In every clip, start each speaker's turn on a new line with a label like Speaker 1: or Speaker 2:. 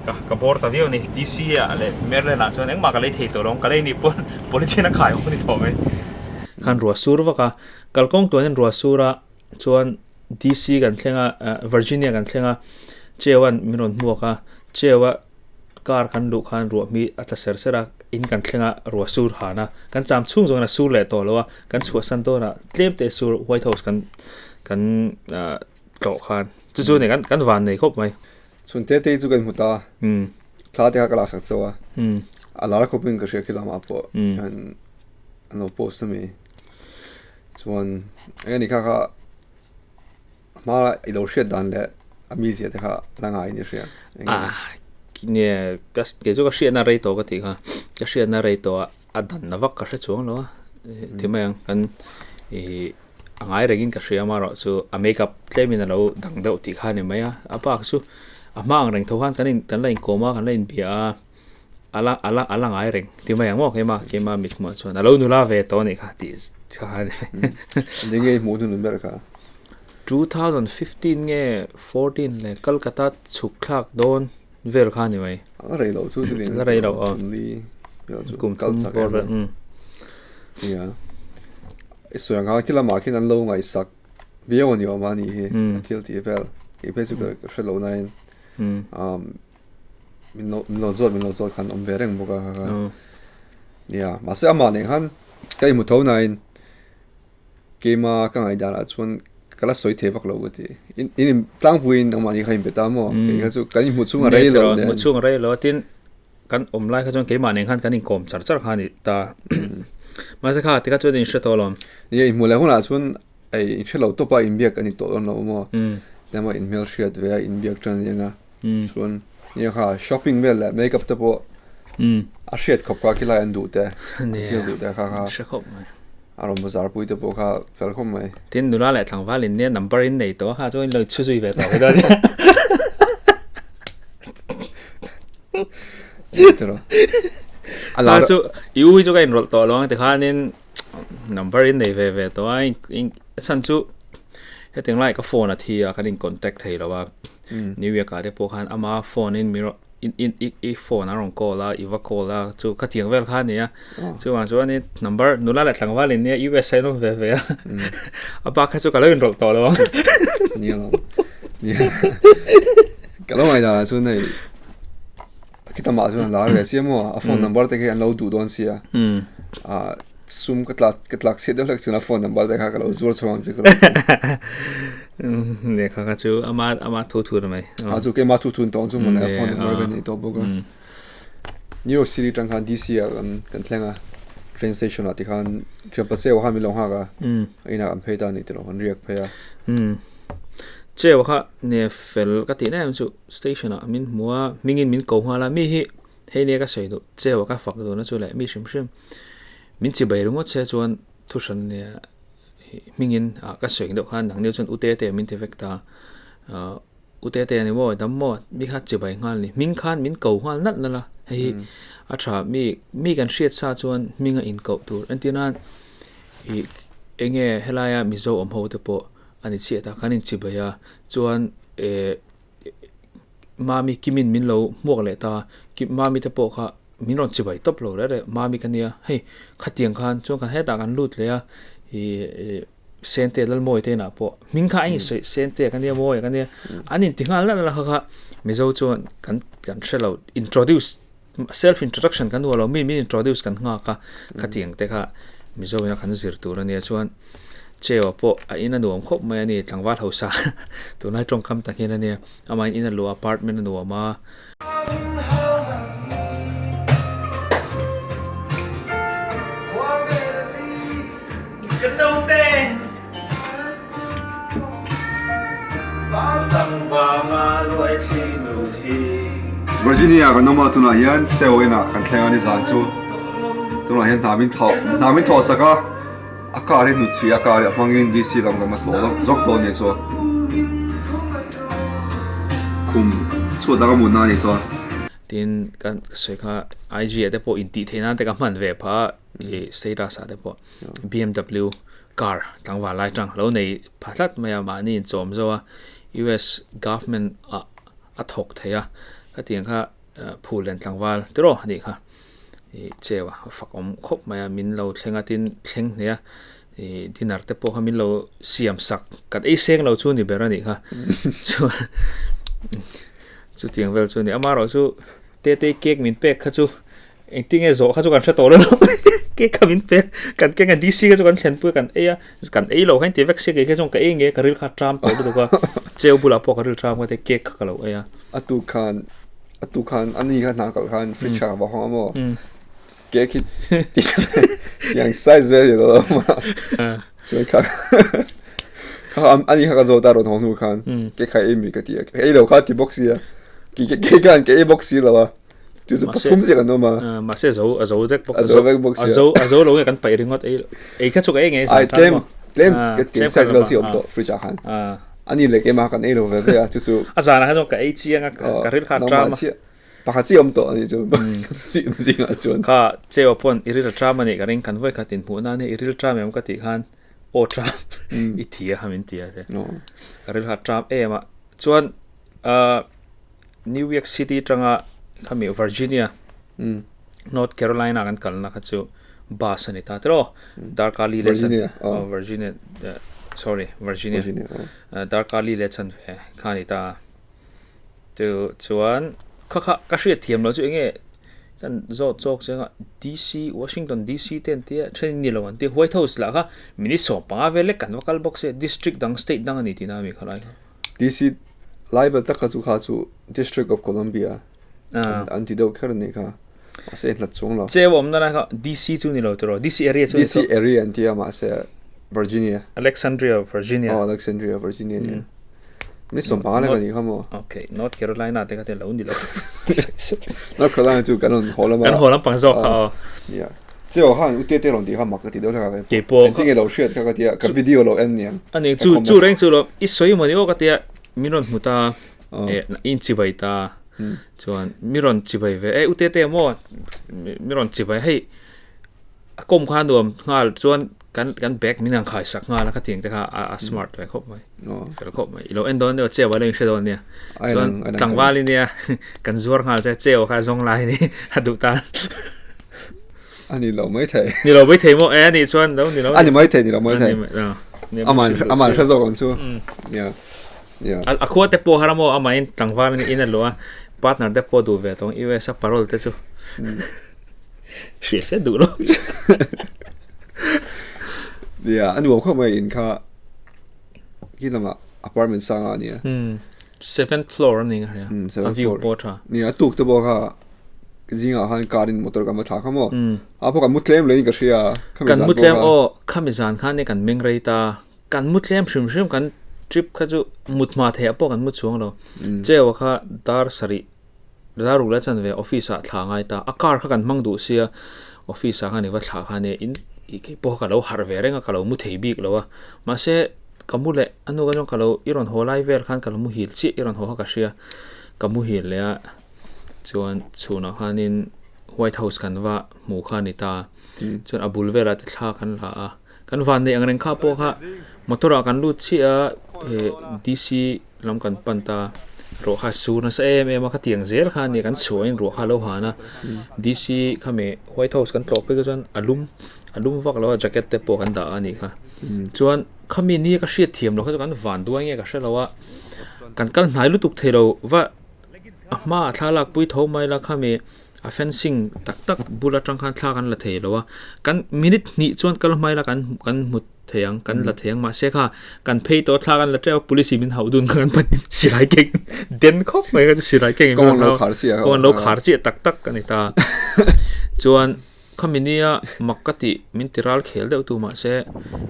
Speaker 1: Ka ka bawr ta viau a ni. DC ah leh Maryland ah chuan engmah ka lei thei tawh lo ang, ka lei nih pawn polythene a khai awm a ni tawh mai. Khan ruah sur vak a, kalkawng tuanin ruah sur a chuan DC kan thleng a, Virginia kan thleng a, Chewa'n min rawn hmuak a, Chewa car kan luh khan ruah hmi a tla ser ser a, in kan thleng a ruah sur han a, kan cham chhung zawngin a sur leh tawh lo a, kan chhuahsan dawn ah tlem te sur White House kan kan tlawh khan chu chu ni kan kan van nei khawp mai.
Speaker 2: Chhun te te chu kan hmu ta. Thla te kha ka laksak chauh a. A lar khawpin ka hria khi lamah pawh hian an lo post a mi. Chuan eng ni kha kha hma i lo hriat dan leh a mizia te kha la ngai in i hria.
Speaker 1: Ah nge ka kei chu ka hriatna rei tawh ka tih kha. Ka hriatna rei tawh a a danna vak ka hre chuang lo a. Ti mai ang kan ih a ngai rengin ka hria amaherawh chu a makeup tlemin a lo dang deuh tih kha a ni mai a. A bak chu a hma ang reng tho khan kan in kan la inkawm a kan la inbia a. Ala ala ala ngai reng ti mai ang maw keimah keimah mit hmuh chuan alo nula ve tawh anih kha tih kha a ni.
Speaker 2: Eng nge i hmuh hnun ber kha?
Speaker 1: 2015 nge 14 leh Kolkata chhuk thlak dawn vel kha a ni mai.
Speaker 2: A la rei lo chu chu
Speaker 1: La rei lo aw. Kum
Speaker 2: kal chak em mai. Nia. I sawi ang khan khi lamah khian an lo ngaihsak viau a ni awm a nih hi a thil tih vel. Kei phei chu ka hre lo nain min lo min lo zawt min lo zawt khan awm ve reng bawk a kha kha nia mahse amah nen khan ka inhmu tho nain keima ka ngaihdan ah chuan ka la sawi thei vak lo ka ti in in tlangpuiin nangmah ni kha in be ta maw kei kha chu kan inhmu chhung a rei lo nen
Speaker 1: hmu chhung a rei lo tin kan awm lai kha chuan keimah nen khan kan inkawm char char kha a ni ta mahse kha tikha chuan in hre tawh alawm
Speaker 2: nia inhmu leh hunah chuan Ei inhre lo tawp a inbiak a ni tawh dawn lo maw? Tlema inhmel hriat ve a inbiak tan aniang a. Chuan nia kha shopping vel leh makeup te pawh a hriat khawp kha khilai an duh te, an thil duh te kha kha.
Speaker 1: Hre khawp mai.
Speaker 2: A rawn bazar pui te pawh kha fel khawp mai.
Speaker 1: Tin nula leh tlangval in nia number in nei tawh a kha chuan in lo chhu zui ve tawh mai dawn nia. A chu i u hi chu ka inrawlh tawh lo ang tikhanin Number in nei ve ve tawh a in chhan chu hetiang lai ka phone a thi a kan in contact thei lo a New York ah te pawh khan ama phone in mi in in i i phone a rawn call a i va call a chu khatiang vel kha a ni a chuvang chuan in number nula leh tlangval in nia US a in awm ve ve a a bak kha chu ka lo inrawlh tawh lo ang.
Speaker 2: Nia lo nia ka lo ngaihdan ah chuan hei Khita mah chuan lar ve sia maw a phone number te khi an lo duh dawn sia ah sum ka tlak ka tlak chhiat deuh hlek chuan a phone number te kha ka lo zuar chhuak ang che ka lo ti.
Speaker 1: Lehkha kha chu ama ama thu thu ni mai.
Speaker 2: A chu keimah thu thu ni tawh ang chu mawle a phone number ka nei tawh bawk a. New York City tang khan DC ah kan kan thleng a train station ah tikhan thianpa cheu khan min lo nghak a a inah kan phei ta a ni tiraw kan riak phei a.
Speaker 1: Cheu kha ne fel ka tih na em chu. Station ah min hmu a, hmingin min ko nghal a, mi hi hei nia ka sawi duh cheu a ka fak duhna chu leh mi hrim hrim min chi bai ringawt se chuan thu hran nia hmingin ah ka sawi deuh khan nang nia chuan u te te min ti vek ta ah u te te a ni maw dam maw mi kha chi bai nghal ni hming khan min ko nghal nalh nalh a hei hi a tha mi mi kan hriat sa chuan hming a inkoh tur entir nan ih eng nge helaia Mizo awm ho te pawh a ni chiah ta kan inchi bai a chuan eh. Mami Kimin min lo hmuak leh ta, Kim Mami te pawh kha min rawn chibai tawp lo reh reh, Mami ka nia hei khatiang khan chuan kan hetah kan lut leh a ih Sente Lalmawi te inah pawh hming kha a insawi Sente ka nia Mawia ka nia an inti nghal nalh nalh a kha kha Mizo chuan kan kan hre lo introduce self introduction kan duh lo mi min introduce kan nghak a khatiang te kha Mizo ina kan zir tur a nia chuan Chewa pawh a in a nuam khawp mai a ni tlangval hausa tunlai tawngkam tak hian a nia amahin in a luah apartment a nuam a.
Speaker 2: Virginia kan awm a tunah hian cheu inah kan thleng a ni zan chu tunah hian hna min thawh hna min thawh sak a a car hi hnutchhi a car hi a hmangin DC lam lam a tlawh zawk dawn a ni chuan khum chhuat dang a mutna a ni chuan.
Speaker 1: Tin kan sawi kha IG ah te pawh intih theih nan te ka hman ve phah a. Ih status ah te pawh BMW car tlangval lai tang lo nei pha tlat mai a mahni in chawm zo a US government ah a thawk thei a khatiang kha. Phullen tlangval tiraw a nih kha ih cheu a fak awm khawp mai a min lo thleng a tin thleng hle a ih dinner te pawh kha min lo siam sak kan ei seng lo chu ni ber a nih kha chuan chutiang vel chu a ni amaherawh chu tete cake min pek kha chu Engtin nge zawh kha chu kan hre tawh lo lo cake kha min pek kan keng a DC kha chu kan thlen pui a kan ei a kan ei lo kha inti vek sia kei kha chuan ka ei nge ka ril kha a ṭam tawh lutuk a cheu bulah pawh ka ril ṭam kha te cake kha ka lo ei a.
Speaker 2: A tu khan a tu khan a ni kha hna kalh khan fridge kha ka va hawng a maw cake hi tiang size vel hi a lo awm a chuan kha kha a ni kha ka zawt a rawn hawng hnu khan cake kha ei mi ka ti a ka ei lo kha ti bawk sia kei khan ka ei bawk si lo a. Chu chu pathum chiah kan awm a.
Speaker 1: Mahse a zo a zo vek
Speaker 2: bawk. A zo vek bawk
Speaker 1: sia. A zo a zo lo nge kan paih ringawt ei ei kha chu ka ei ngei
Speaker 2: Ai tlem tlem ka tlem size vel si awm tawh fridge ah khan. Ani leh keimah kan ei lo ve ve a chu chu.
Speaker 1: A zanah khan chuan ka ei chiang a ka ril kha a ṭam a.
Speaker 2: Pakhat chiah awm tawh ani chu zingah chuan.
Speaker 1: Kha cheu pawn i ril a ṭam a nih ka ring kan vawi khat inhmuh nan hi i ril ṭam em ka tih khan aw ṭam i thi a kha min ti a te. Ka ril kha a ṭam em a chuan New York City atanga khami Virginia, North Carolina kan kalna kha chu bus a ni ta tiraw? Darkar li leh chan Virginia sorry Virginia darkar li leh chan ve kha a ni ta. Chu chuan kha kha ka hriat thiam loh chu eng nge kan zawt zawk chiang a DC Washington DC te an tia then ni lo an tia White House lah kha minute 15 vel lek kan va kal bawk sia district dang state dang a ni tihna a mi khalai kha.
Speaker 2: DC Laiba tak kha chu kha chu District of Columbia an ti deuh kher anih kha. Mahse hlat chuang lo.
Speaker 1: Cheu awmna lai kha DC chu ni lo tiraw? DC area chu
Speaker 2: DC area an ti a mahse Virginia.
Speaker 1: Alexandria, Virginia.
Speaker 2: Oh, Alexandria, Virginia nia. Mi sawmpanga lek anih kha maw?
Speaker 1: Okay, North Carolina te kha te lo ni lo.
Speaker 2: North Carolina chu kan rawn haw lam a.
Speaker 1: Kan haw lampang zawk kha aw.
Speaker 2: Yeah. Cheu khan u Tete rawn tih kha mak ka ti deuh hlek a.
Speaker 1: Keipawh.
Speaker 2: Engtin nge lo hriat kha ka tia, ka video lo en niang.
Speaker 1: Ani chu chu reng chu lo i sawi maw ni aw ka tia min rawn hmu ta eh in chibai ta chuan mi rawn chibai ve e u Tete maw mi rawn chibai hei a kawm kha nuam nghal chuan kan kan bag min ang khai sak nghal a ka tiang te kha a smart ve khawp mai fel khawp mai i lo en dawn nia cheu a lo inhre dawn nia chuan tlangval i nia kan zuar nghal che cheu kha zawng lai ni a duh tan
Speaker 2: Ani lo mai thei.
Speaker 1: Ni lo mai thei maw? E ani chuan lo ni lo.
Speaker 2: Ani mai thei ni lo mai thei. Aman aman hre zawk ang chu. Yeah.
Speaker 1: Yeah. A khua te pawh haramo ama in tlangval in in a lo a partner te pawh duh ve tawng US a parole te chu. Hria se duh lo.
Speaker 2: Yeah, a nuam khawp mai in kha khi lama apartment sanga ania.
Speaker 1: Seventh floor ani nga hria. A view pawh tha.
Speaker 2: Nia tuk te pawh kha Zingah khan car in motor kan va thla kha maw? A pawh kan mu tlem leh in ka hria.
Speaker 1: Kan mu tlem aw, khami zan khan kan meng rei ta. Kan mu tlem hrim hrim kan trip kha chu mut hma theih ah pawh kan mu chuang lo. Cheua kha dar sarih dar ruk la chan ve office ah thla ngai ta. A car kha kan hmang duh sia office ah khan i va thla khan e in i kei pawh ka lo harh ve reng a ka lo mu thei bik lo a. Mahse ka mu leh a hnu ka chuan ka lo i rawn haw lai vel khan ka lo muhil chiah i rawn haw kha ka hria. Ka muhil leh a. Chuan chhunah khanin White House kan va hmuh kha a ni ta. Chuan a bul velah te thla kan la a. Kan van neih ang reng kha pawh kha motor ah kan lut chiah a eh DC lam kan pan ta. Ruah kha a sur nasa em em a khatiang zel kha a ni kan chhuahin ruah kha a lo han a. DC khami White House kan tlawh phei kha chuan a lum a lum vak lo a jacket te pawh kan dah a nih kha. Chuan khami ni ka hriat thiam loh kha chu kan van duai nge ka hre lo a. Kan kal hnai lutuk thei lo va. A hmaah thla lak pui tho mai la khami a fencing tak tak bul atang khan thla kan la thei lo a kan minute hnih chuan kal hmai la kan kan hmu thei ang kan la thei ang mahse kha kan phei tawh thla kan la teuh a police in min hauh dun kha kan pan silai keng den khawp mai kha chu silai keng in
Speaker 2: min rawn hau
Speaker 1: kawng an lo khar chiah tak tak a ni ta chuan Khami nia mak ka tih min ti ral khel deuh tu mahse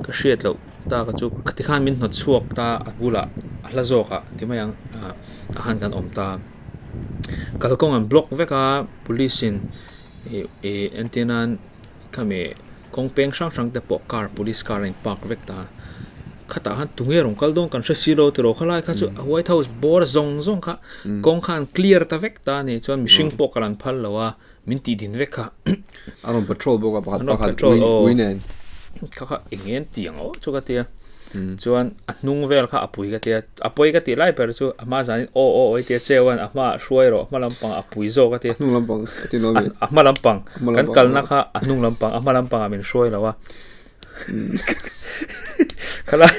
Speaker 1: ka hriat loh ta ka chu tikhan min hnawt chhuak ta a bulah a hla zawk ah ti mai ang ah ah khan kan awm ta kalkawng an block vek a police in ih ih entir nan khami kawng peng hrang hrang te pawh car police car a in park vek ta khatah khan tunge rawn kal dawn kan hre si lo tiraw khalai kha chu white house bawr zawng zawng kha kawng khan clear ta vek ta a ni chuan mihring pawh kal an phal lo a. Min tih din vek kha.
Speaker 2: A rawn patrol bawk a pakhat pakhat ui nen.
Speaker 1: Kha kha eng nge an tih ang aw chu ka tia. Chuan a hnung vel kha a pui ka tia, a pawi ka tih lai ber chu a hma zanin aw aw aw i tia cheu an a hma ah hruai rawh hma lampang a pui zawk a tia.
Speaker 2: A hnung lampang a ti lo mi?
Speaker 1: A hma lampang kan kalna kha a hnung lampang a hma lampang ah min hruai lo a. Khalai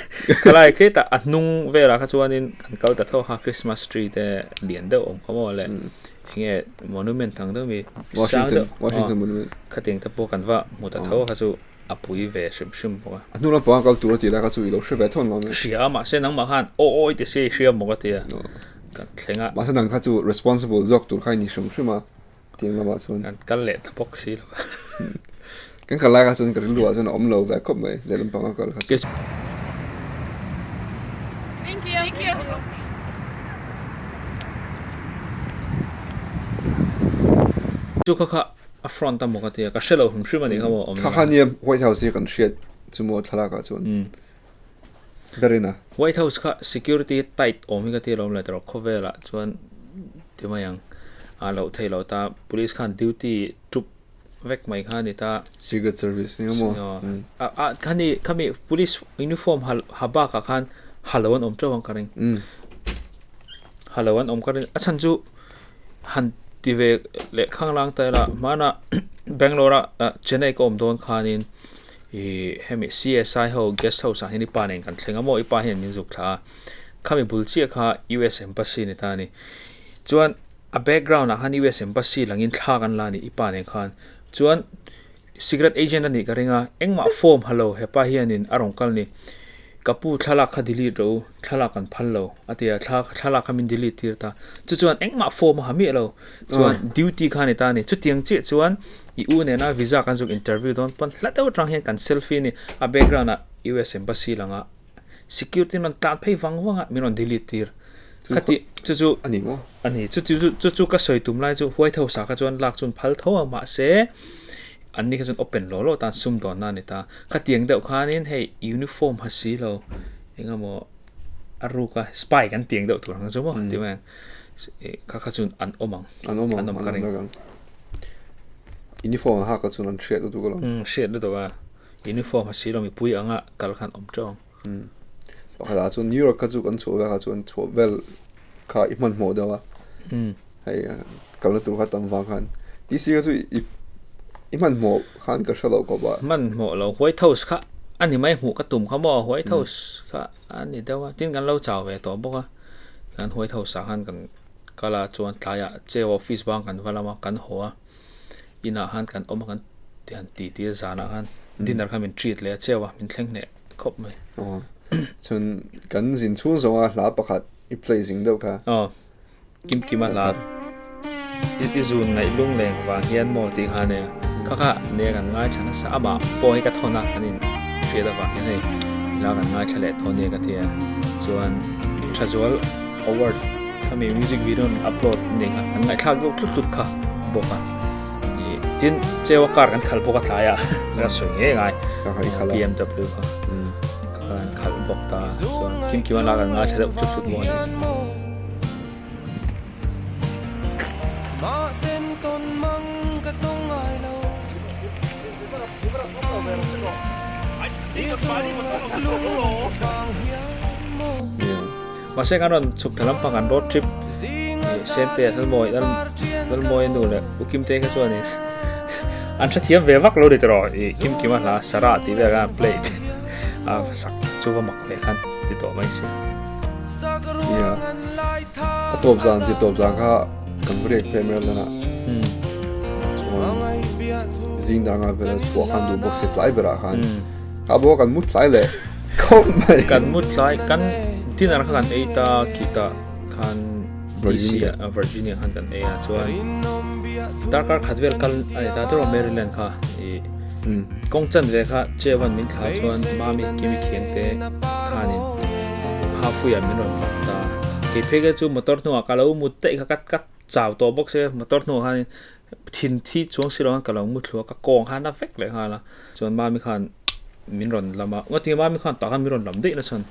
Speaker 1: khalai khitah a hnung velah kha chuanin kan kal ta tho kha Christmas tree te lian deuh awm kha maw le enge monument ang deuh mi sang deuh khatiang te pawh kan va hmu ta tho kha chu. a pui ve hrim hrim bawk a.
Speaker 2: A hnu lampang a kal tur a tih lai kha chu i lo hre ve thawn lo mai.
Speaker 1: Hria a, mahse nangmah khan aw aw i ti si, i hria maw ka ti a, kan thleng a.
Speaker 2: Mahse nang kha chu responsible zawk tur kha i ni hrim hrim a, tiang lamah chuan.
Speaker 1: Kan kal leh ta bawk si lo a.
Speaker 2: Kan kal lai kha chuan ka rilru ah chuan a awm lo ve khawp mai, leh lampang a kal kha chu.
Speaker 3: Thank you. Thank you.
Speaker 1: Chu kha kha A front a maw ka tia, ka hre lo hrim hrim a nih kha maw awm
Speaker 2: Kha kha nia White House hi kan hriat chu maw thlalak ah chuan berin a.
Speaker 1: White House kha security tight awm hi ka tia lawm le tawrh khawvel ah chuan ti mai ang a loh theih loh ta police khan duty tup vek mai kha a ni ta.
Speaker 2: Secret service ni maw.
Speaker 1: A khani khami police uniform ha ha bak ah khan ha lo an awm teuh ang ka ring. Ha lo an awm ka ring a chhan chu. Han ti ve leh khanglang ta ila hmana Bangalore a Chennai ka awm dawn khanin ih hemi C_S_I ho guest house ah hian i pa nen kan thleng a maw i pa hian min zuk thla a khami bul chiah kha U_S embassy a ni ta a ni chuan a background ah khan U_S embassy langin thla kan la a ni i pa nen khan chuan Secret agent a nih ka ring a, engmah form ha lo hepa hianin a rawn kal ni. Ka pu thlalak kha delete rawh u, thlalak kan phal lo a ti a, thla thlalak kha min delete tir ta. Chu chuan engmah form a ha miah lo, chuan duty kha a ni ta a ni. Chutiang chiah chuan i u nena visa kan zuk interview dawn pawn hla deuh atang hian kan selfie a ni, a background ah US embassy langa security an rawn tlan phei vang vang a, min rawn delete tir. Khati chu chu
Speaker 2: a ni maw?
Speaker 1: A ni, chu chu chu chu ka sawi tum lai chu White House ah kha chuan lak chuan phal tho a mahse an ni kha chuan open law law tan sum dawnna a ni ta. Khatiang deuh khanin hei uniform ha si lo engemaw a ruk a spy kan tiang deuh tur ang chu maw ti mai ang kha kha chuan an awm ang
Speaker 2: an awm ang an awm ka ring. Uniform ha kha chuan an hriat lutuk alawm.
Speaker 1: Hriat lutuk a uniform ha si lo mipui anga kal khan awm teuh ang.
Speaker 2: Pakhat ah chuan New York kha chu kan chhuah vel kha chuan chhuah vel kha i hmanhmawh deuh a hei kalna tur kha tam vang khan DC kha chu i i hmanhmawh khan ka hre lo khawp a.
Speaker 1: Hmanhmawh lo White House kha a ni mai hmuh ka tum kha maw White House kha a ni deuh a tin kan lo chau ve tawh bawk a kan White House ah khan kan kal a chuan tlaiah Cheu office bang kan va lam a kan haw a. inah khan kan awm a kan ti han ti ti a zanah khan dinner kha min treat leh a cheu a min thleng hneh khawp mai.
Speaker 2: Aw chuan kan zin chhung zawnga hla pakhat i play zing deuh kha.
Speaker 1: Aw kim kim a hla i zun ngaih lung leng vang hian maw tih kha nia kha kha nia kan ngaithla nasa amah pawh hi ka thawn a kan in hriat avang hian hei hla kan ngaithla leh tawh nia ka ti a chuan Thazual award Khami music video an upload nih kha kan ngaihthlak deuh tlut tlut kha bawk a. Ih tin chewa car kan khalh bawk a tlai ah ka sawi ngei ngai BMW kha kan khalh bawk ta chuan kim kim a la kan ngaithla deuh tlut tlut bawk a ni chu. Mahse kan rawn chhuk thla lampang kan road trip Sente a Lalmawi Lalmawi nu leh U Kimte kha chuanin an hrethiam ve vak lo ni tawh ih Kim Kima hla Sarah tih vel khan play a sak chu va mak leh khan ti tawh mai si.
Speaker 2: Nia a tawp zan zir tawp zan kha kan riak phei mai lana chuan zing danga vela chhuah khan duh bawk se tlai berah khan kha bawk kan mut tlai leh. Khawp mai.
Speaker 1: Kan mut tlai kan dinner kha kan ei ta khitah khan DC ah Virginia khan kan ei a chuan darkar khat vel kal a ni ta tawrh Maryland kha ih kawng chan ve kha Chevan min thla chuan Mami Kimi Khiang te khanin halfway ah min rawn lam ta kei phei kha chu motor hnungah ka lo mut daih kha ka ka chau tawh bawk se motor hnungah khanin thin thi chuang si lo khan ka lo mu thlu a ka kawng khan a vek leh nghal a chuan Mami khan min rawn lam a ngatinge mami khan tah khan min rawn lam daih na chhan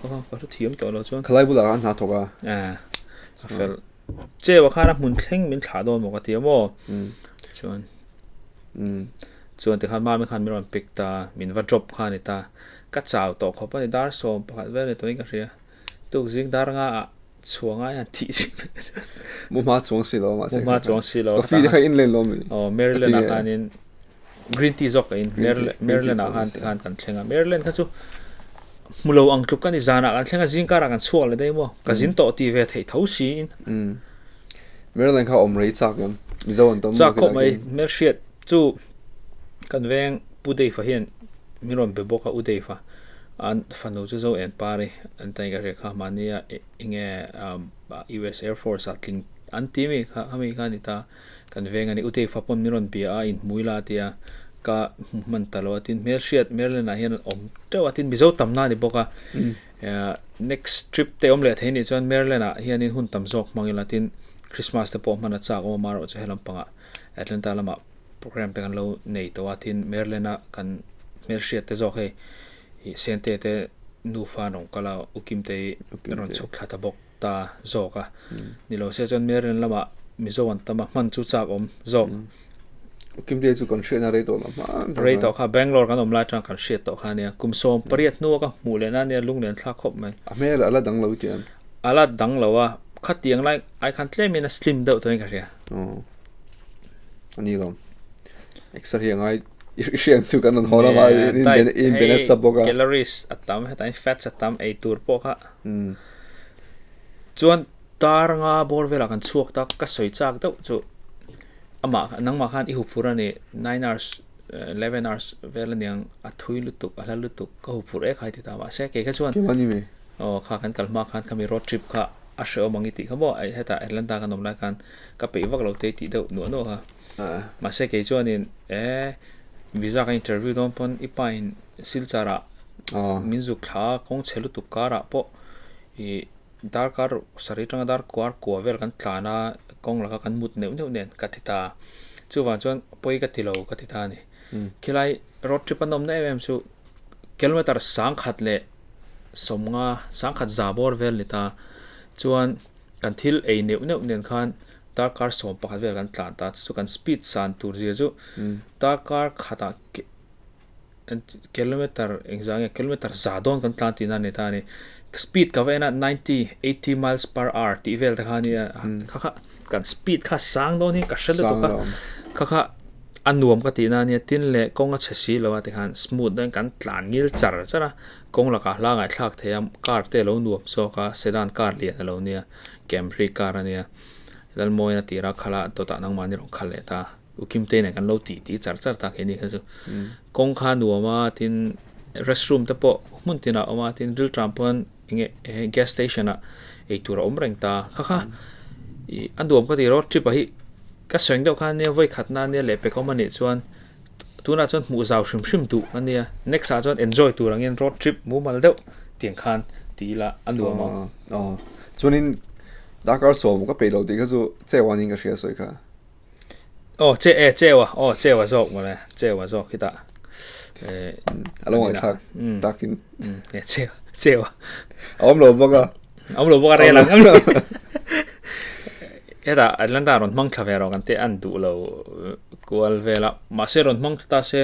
Speaker 1: ka ka hre thiam tawh lo chuan
Speaker 2: Khalai bulah khan hna thawk a
Speaker 1: a fel chewa khan a hmun thleng min thlah dawn maw ka ti a maw chuan Chuan tikhan mami khan min rawn pick ta, min va drop kha a ni ta. Ka chau tawh khawp a ni, dar 11 vel ni tawhin ka hria. Tuk zing dar nga ah chhuah ngai han thih zing mai chuan.
Speaker 2: Mu hma chuang si lo mahse.
Speaker 1: Mu hma chuang si lo.
Speaker 2: Coffee te kha in len lo mi?
Speaker 1: Aw, Maryland ah khanin green tea zawk ka in. Maryland ah khan tikhan kan thleng a. Maryland kha chu hmu lo ang tluk ka ni. Zanah kan thleng a, zing karah kan chhuak leh daih maw? Ka zin tawh tih ve theih tho siin.
Speaker 2: Maryland kha awm rei chak em? Mizo an tam
Speaker 1: Chak khawp mai. Hmelhriat chu kan veng Pu Dave-a hian min rawn be bawk a, U Dave-a. An fanu chu zo en par i an ta in ka hria kha mahnia enge US Air Force ah tling an ti mi kha ami kha ani ta kan veng ani Utei fa pawn min rawn bia a inhmui la tia ka hmu hman ta lo a tin hmelhriat Maryland ah hian an awm teuh a tin Mizo tamna ani bawk a next trip te awm leh thei nih chuan Maryland ah hianin hun tam zawk hmang ila tin Christmas te pawh hman a chak awm a marawh chu helam pangah Atlanta lamah Program te kan lo nei tawh a, tin Maryland a kan hmelhriat te zawk hei ih Sente te nufa an rawn kal a, U Kimte hi an rawn chhuk thla ta bawk ta zawk a. Ni lo se chuan Maryland lamah Mizo an tam a, hman chu chak awm zawk.
Speaker 2: U Kimte chu kan hriatna rei tawh lo hman
Speaker 1: tak a. Rei tawh kha, Bangalore kan awm lai atang kan hriat tawh kha ania. Kum 18 hnua ka hmuh leh na ania lunglen thlak khawp mai.
Speaker 2: A hmel a la dang lo i ti em?
Speaker 1: A la dang lo a, khatiang lai ai khan tlemin a slim deuh tawhin ka hria.
Speaker 2: Aw. Ani lo. Exer hi angai i hriang chu kan rawn haw lama in ben in ben a sa bawk a.
Speaker 1: Calories a tam hetain fats a tam ei tur pawh kha. Chuan tar nga bawr velah kan chhuak ta ka sawi chak deuh chu amah nangmah khan i huphur ani 9 hours 11 hours vel aniang a thui lutuk a hla lutuk ka huphur ek hai ti ta mahse kei kha chuan aw kha kan kal hma khan khami road trip kha a hrehawm ang i tih kha maw hetah Atlanta kan awm lai khan ka peih vak lo te tih deuh nuah nuah kha. Mahse kei chuanin e visa ka interview dawn pawn i pa in Silchar ah min zuk thla a kawng chhe lutuk karah pawh ih darkar sarih atanga dar kuar kua vel kan tlan a kawng laka kan mut neuh neuh nen ka ti ta. Chuvang chuan pawi ka ti lo ka ti ta a ni. Khilai road trip a nawmna em em chu kilometer 150 sangkhat za bawr vel ni ta chuan Kan thil ei neuh neuh nen khan darkar 11 vel kan tlan ta, chu chu kan speed san tur zia chu darkar khatah kilometer engzah nge kilometer za dawn kan tlan tihna a ni ta a ni. Speed ka va en a 90, 80 miles per hour tih vel te kha a nia, kha kha kan speed kha sang dawn hi ka hre lutuk a, kha kha a nuam ka tihna a nia, tin leh kawng a chhe si lo a tikhan smooth deuhin kan tlan ngil char char a. Kawng lakah hla ngaihthlak thei a, car te a lo nuam zawk a, sedan car lian a lo nia, Camry car a nia, Lalmawiin a tir a, khala dawtah nangmahni rawn khal leh ta, U Kimtei nen kan lo tih tih char char ta keini kha chu. Kawng kha a nuam a, tin restroom te pawh hmun tinah a awm a, tin rilṭam pawn enge gas station ah ei tur a awm reng ta, kha kha ih a nuam ka ti road trip ah hi ka sawi ang deuh khan nia vawikhatna nia lehpek awm a nih chuan Tunah chuan hmuh zau hrim hrim duh a nia. Next ah chuan enjoy tur angin road trip mumal deuh tiang khan ti ila a nuam ang.
Speaker 2: Aw. Chuanin darkar 10 ka peih lo tih kha chu cheu anin ka hria sawi kha.
Speaker 1: Aw che e cheu a aw cheu a zawk mawle cheu a zawk hitah
Speaker 2: eh a lo ngaihthlak takin
Speaker 1: e cheu cheu a.
Speaker 2: A awm lo bawk a.
Speaker 1: A awm lo bawk a rel ang. Hetah Atlanta rawn hmang thla ve rawh kan tih an duh lo kual vel a, mahse rawn hmang thla ta se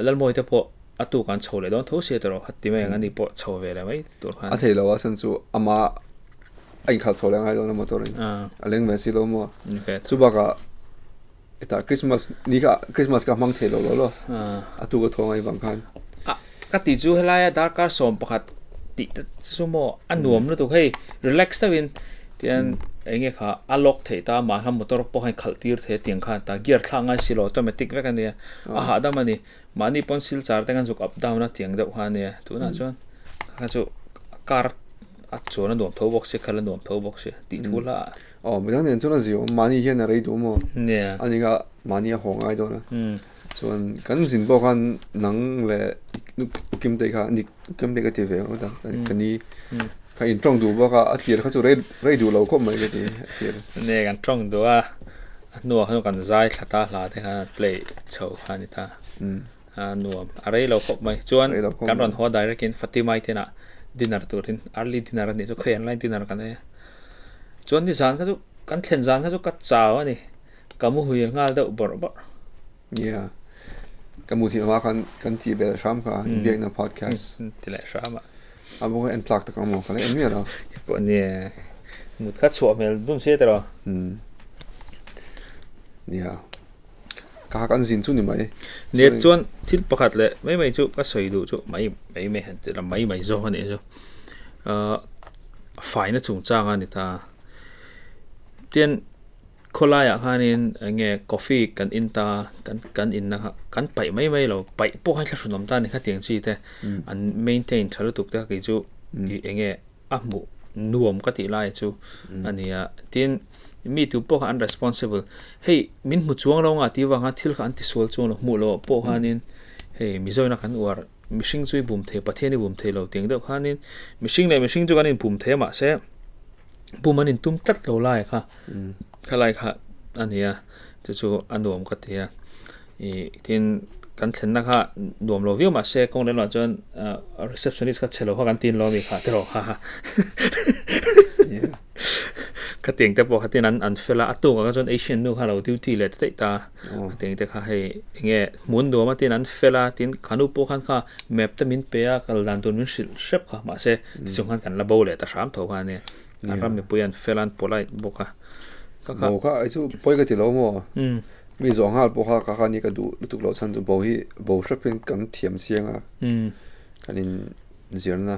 Speaker 1: Lalmawi te pawh a tuk an chho leh dawn tho sia tawh khat ti mai ang ani pawh chho ve leh mai tur khan.
Speaker 2: A thei lo a chhan chu ama a inkhalh chho leh ngai dawn a motor in a leng ve si lo maw. Chu bakah hetah Christmas ni kha Christmas kha hmang thei lo lo lo a tuk a thaw ngai vang khan.
Speaker 1: Ka tih chu helaia darkar 11 tih te chu maw a nuam lutuk hei relax deuhin tian eng nge kha a lock theih ta mah khan motor pawh khan khalh tir thei a tiang khan ta gear thlak ngai si lo automatic vek a nia a hahdam a ni mahni pawn silchar te khan zuk up down a tiang deuh kha a nia tunah chuan kha chu car a chuan a nuam tho bawk sia khalh a nuam tho bawk sia tih thu hla ah.
Speaker 2: Aw midang nen chuan a zio mahni hian a rei duh maw ani kha mahni a haw ngai dawn a. Chuan kan zin pawh khan nang leh U Kimtei kha ni U Kimtei ka ti ve ngawt a ka ni kha in tawng duh bawk a a tir kha chu rei rei duh lo khawp mai ka ti a tir.
Speaker 1: Ne kan tawng duh a a hnuah khan kan zai thla ta hla te khan play chho kha a ni ta a nuam a rei lo khawp mai chuan kan rawn haw direct in Fatima i te inah dinner turin early dinner a nih chu khawi an lai dinner kan ei a chuan nizan kha chu kan thlen zan kha chu ka chau a ni. Ka mu huil nghal deuh bawrh bawrh.
Speaker 2: Yeah. Ka muthilh hma khan kan tih belh hram kha inbiakna podcast.
Speaker 1: Ti leh hram a.
Speaker 2: A bawk a en tlak tak ang maw ka la en miah lo.
Speaker 1: Pawh nia mut kha chhuah hmel dun sia tiraw.
Speaker 2: Nia ka kan zin chu ni mai.
Speaker 1: Nia chuan thil pakhat leh mai mai chu ka sawi duh chu mai mai mai han ti la mai mai zawk a nih chu. Ahh faina chungchang a ni ta. Tian Khawlaiah khanin eng nge coffee kan in ta kan kan inna kha kan paih mai mai lo paih pawh khan thlahrun awm ta a ni khatiang chi te an maintain tha lutuk te kha kei chu ih eng nge a hmuh nuam ka tih lai chu a ni a tin mi tu pawh kha an responsible hei min hmu chuang lo nga tih vang khan thil kha an tisual chuang lo hmuh loh ah pawh khanin hei Mizoina kan uar mihring chu i bum thei Pathian i bum thei lo tiang deuh khanin mihring leh mihring chu kan inbum thei a mahse bum an intum tlat lo lai kha khalai kha a ni a chu chu a nuam ka ti a ih tin kan thlenna kha nuam lo viau mahse kawng leh lamah chuan ah receptionist kha chhe lo kha kan tin lo a mi kha tiraw ha ha khatiang te pawh khatin an an fel a a tukah kha chuan Asian nu kha a lo duty leh ta daih ta khatiang te kha hei enge hmun nuam a tin an fel a tin khanu pawh khan kha map te min pe a kal dan tur min hrilh hrep kha mahse tichung khan kan la bo leh ta hram tho kha a nia. A ram mipui an fel a, an polite bawk a.
Speaker 2: Ka kha. Bo kha ai chu pawi ka ti lo maw? Mi zawh nghal pawh kha ka kha ni ka duh lutuk loh chhan chu bo hi bo hrep hian kan thiam chiang a. Kan in zirna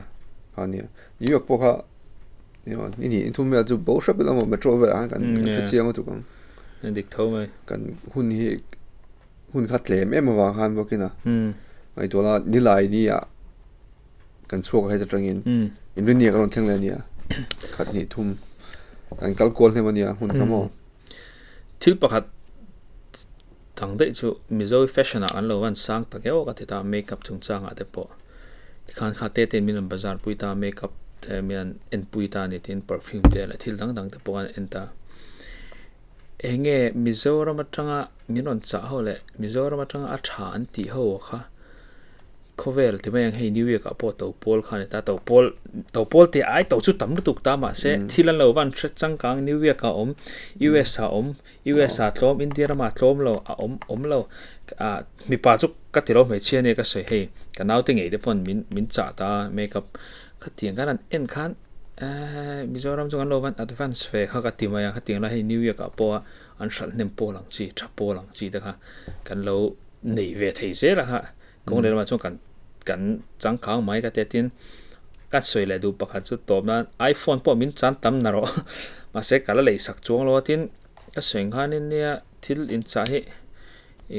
Speaker 2: kha nia. New York pawh kha ni hnih ni thum vel chu bo hrep ila maw metro velah khan kan hre chiang lutuk ang.
Speaker 1: Dik tho mai.
Speaker 2: Kan hun hi hun kha tlem em avang khan bawkin a. Ngaihtuah la nilai ni ah. Kan chhuak a heta tangin inrinni ah ka rawn thleng leh a nia khat hnih thum kan kal kual hnem a nia hmun kha maw.
Speaker 1: Thil pakhat dang daih chu Mizo fashion ah an lo van sang tak eo ka ti ta makeup chungchangah te pawh tikhan kha te ten min rawn bazar pui ta makeup te min rawn en pui ta a ni tin perfume te leh thil dang dang te pawh an en ta eng nge Mizoram atanga min rawn chah ho leh Mizoram atanga a tha an tih ho kha. Khawvel ti mai ang hei New York ah pawh to pawl kha a ni ta, to pawl to pawl tih ai to chu tam lutuk ta mahse thil an lo van hre changkang New York ah awm, US ah awm, US ah tlawm India ramah tlawm lo a awm awm lo ah mipa chu ka ti lo hmeichhia ania ka sawi hei ka naute ngei te pawn min min chah ta a makeup khatiang khan an en khan eh Mizoram chu kan lo van advance ve kha ka ti mai a khatiang lai hei New York ah pawh an hralh hnem pawl ang chi tha pawl ang chi te kha kan lo nei ve thei zel a kha. Kawng leh lamah chuan kan kan changkang mai ka ti a tin ka sawi leh duh pakhat chu tawp nan iPhone pawh min chan tam na rawh mahse ka la lei sak chuang lo a tin ka sawi ang khanin nia thil inchah hi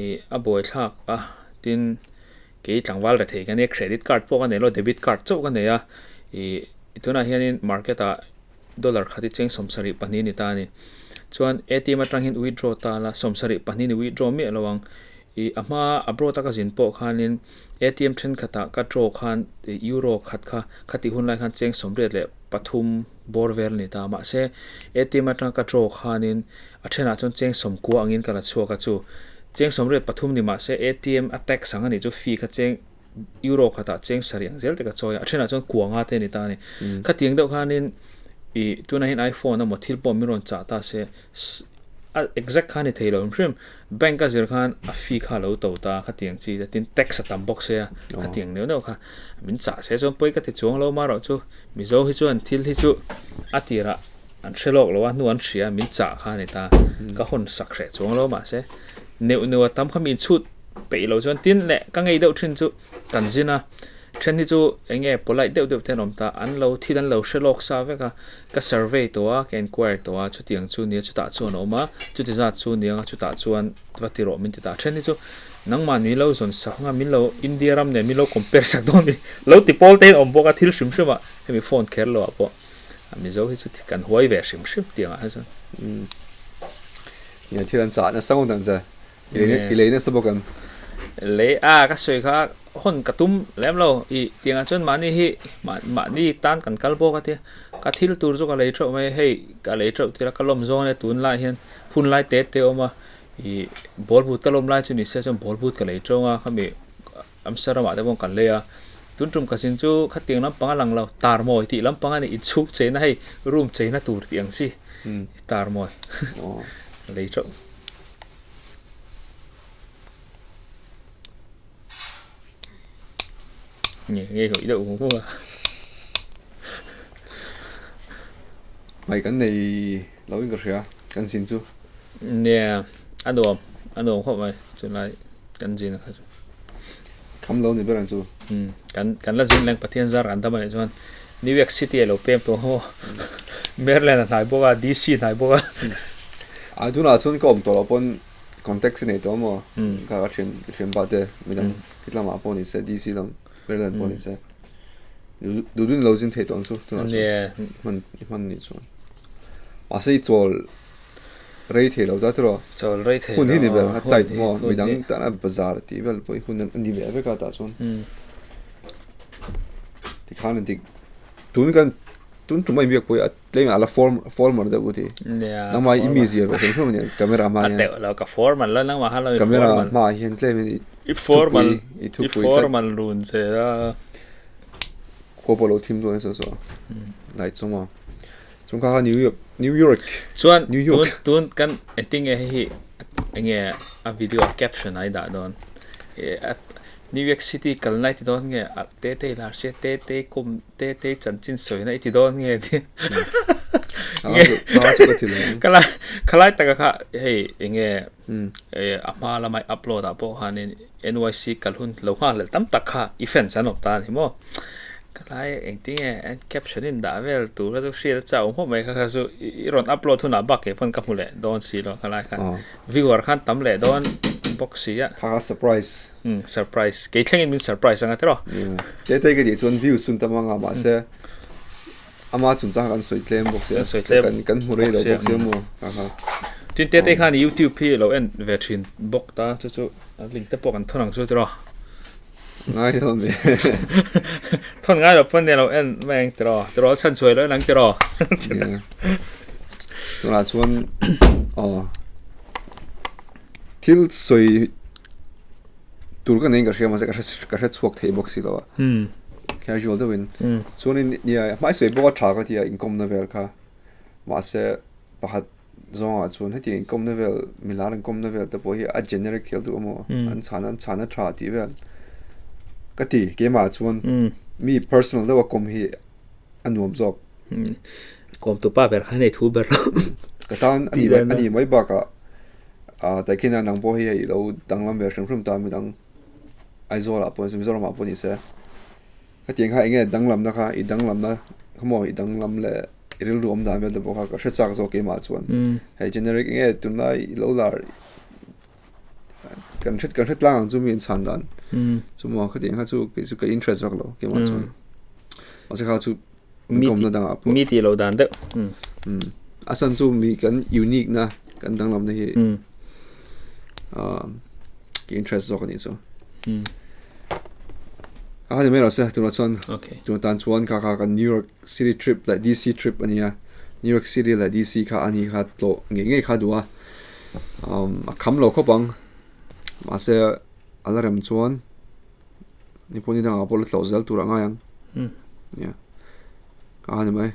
Speaker 1: ih a buai thlak a tin kei tlangval rethei ka nia credit card pawh ka nei lo debit card chauh ka nei a ih tunah hianin market ah dollar khat hi cheng 72 a ni ta a ni chuan A_T_M atang hian withdraw ta la 72 ni withdraw miah lo ang. Ih a hma abroad a ka zin pawh khanin atm thenkhatah ka draw khan ih euro khat kha khatih hun lai khan cheng 83 bawr vel a ni ta mahse atm atanga ka draw khanin a thenah chuan cheng 90 angin ka la chhuak a chu cheng 83 ni mahse atm a tax ang a nih chu fee kha cheng euro khatah cheng sarih ang zel te ka chawi a a thenah chuan kua nga te a ni ta a ni khatiang deuh khanin ih tunah hian iphone emaw thil pawh min rawn chah ta se A exact kha a ni thei lo hrim bank a zir khan a fee kha a lo to ta khatiang chi te tin tax a tam bawk sia khatiang neuh neuh kha min chah se chuan pawi ka ti chuang lo marawh chu Mizo hi chuan thil hi chu a tirah an hre lawk lo a hnu an hria min chah kha a ni ta ka hawn sak hreh chuang lo mahse neuh neuh a tam kha mi inchhut peih lo chuan tin leh ka ngei deuh thin chu kan zin a. Then hi chu eng nge polite deuh deuh te an awm ta, an lo thil an lo hre lawk sa vek a, ka survey tawh a, ka enquire tawh a, chutiang chu nia chutah chuan a awm a, chuti zat chu nia anga chutah chuan va ti rawh min ti ta. Then hi chu nangmah min lo zawn sak anga min lo India ram nen min lo compare sak dawn mi lo ti pawl te in awm bawk a thil hrim hrim ah hemi phone kher lo ah pawh Mizo hi chu kan huai ve hrim hrim tiang ah hi chuan.
Speaker 2: Nia thil an chah nasa ngawt ang che. I lei nasa bawk em?
Speaker 1: Lei a ka sawi kha hawn ka tum lem lo i tiangah chuan mahni hi mahni tan kan kal bawk a tia ka thil tur chu ka lei theuh mai hei ka lei theuh tir a ka lawm zawng ania tun lai hian hun lai te te a awm a ih ball boot ka lawm lai chu ni se chuan ball boot ka lei tawng a khami Amsterdam ah te pawh kan lei a tun tum ka zin chu khatiang lampang a lang lo tar mawi tih lampang a ni inchhung cheina hei room cheina tur tih ang chi tar mawi lei theuh. Nge nge ho i deuh hmu a.
Speaker 2: Mai kan nei lo in ka hria kan zin chu.
Speaker 1: Nia a nuam a nuam khawp mai chulai kan zin kha chu.
Speaker 2: Kham lo ni ber ang chu.
Speaker 1: Um kan kan la zin leng Pathian zar kan dam a nih chuan New York City a lo pem tawh ho Maryland a hnai bawk a DC a hnai bawk a.
Speaker 2: A tunah chuan ka awm tawh loh pawn contact i nei tawh maw ka ka thian thian pa te midang khitlamah pawh ni se DC lam Maryland pawh ni se duh duhin lo zin thei tawh ang chu tunah chuan hman hman nih chuan mahse i chawl rei thei lo ta tiraw
Speaker 1: chawl rei thei
Speaker 2: hun hi ni ber a tight maw midang tana bazar tih vel pawh hi hun a ni ve vek a tah chuan tikhan dik tun kan tun tum a inbiak pawh hi a Tlem a la form formal deuh ka ti.
Speaker 1: Nia.
Speaker 2: Nangmah i mi zia ve hrim hrim ania camera hma hian.
Speaker 1: A teuh lo ka formal lo nangmah kha lo i
Speaker 2: formal. Camera hma hian tlem in
Speaker 1: i formal i thupui i formal run che a.
Speaker 2: Khua pawh lo thim dawn nasa saw. Light chu maw. Chung kha kha New York New York.
Speaker 1: Chuan New York. Tun tun kan engtin nge hei hi enge a video a caption a i dah dawn. New York City kalna i ti dawn nge a te te i lar sia te te kum Tetei chanchin sawina i ti dawn nge tia Khalai khalai taka kha hei enge a hma lama i upload ah pawh khanin NYC kal hun lo nghak leh tam tak kha i fans an awm ta a ni maw khalai engtinge caption in dah vel tur kha chu hriat a chauh hmawk mai kha kha chu i rawn upload hunah bak kei pawn ka hmu leh dawn si lo khalai khan viewer khan tam leh dawn bawk si a.
Speaker 2: Kha kha surprise.
Speaker 1: Umm surprise kei thlengin min surprise anga tiraw.
Speaker 2: Tete ka tih chuan views chu an tam anga mahse ama chungchang kha kan sawi tlem bawk sia
Speaker 1: sawi tlem
Speaker 2: kan kan hmu rei lo bawk sia maw kha kha.
Speaker 1: Tin tete khan youtube hi lo en ve thin bawk ta chu chu link te pawh kan thawn ang chu tiraw.
Speaker 2: Ngai lo mi.
Speaker 1: Thawn ngai lo pawn nia lo en mai ang tiraw tiraw chhan chhuai lo en ang tiraw.
Speaker 2: Tunah chuan aw thil sawi tur ka nei in ka hria mahse ka hre ka hre chhuak thei bawk si lo a casual deuh in chuanin nia hmai sawi bawk a tha ka ti a inkawmna vel kha mahse pakhat zawngah chuan hetiang inkawmna vel milar inkawmna vel te pawh hi a generic hial duh emaw an chhan an chhan a tha tih vel ka ti keimah chuan mi personal deuh a kawm hi a nuam zawk.
Speaker 1: Kawm tu pa ber kha nei thu ber lo.
Speaker 2: Ka tan a ni mai bakah Ah taikhin a nang pawh hi hei ilo danglam ve hrim hrim ta midang Aizawl ah pawh ni se Mizoram ah pawh ni se hetiang kha enge danglamna kha i danglamna kha maw i danglam leh i rilru awm dan vel te pawh kha ka hre chak zawk keimah chuan hei generic enge tunlai ilo lar kan hre kan hre tlang ang chu mi in chhan dan chu maw khatiang kha chu kei chu ka interest vak lo keimah chuan mahse kha chu
Speaker 1: Mi ti mi ti lo dan deuh.
Speaker 2: A san chu mi kan unique na kan danglam na hi ka interest zawk a nih chu. A hani mai lo se tunah chuan tuna tan chuan kha kha kan New York City trip leh DC trip a nia New York City leh DC kha a ni kha tlawh ngei ngei kha duh a a kham lo khawp ang mahse a la rem chuan Ni pawh ni dangah pawh la tlawh zel tur a ngai ang. Nia. Ka ha ni mai.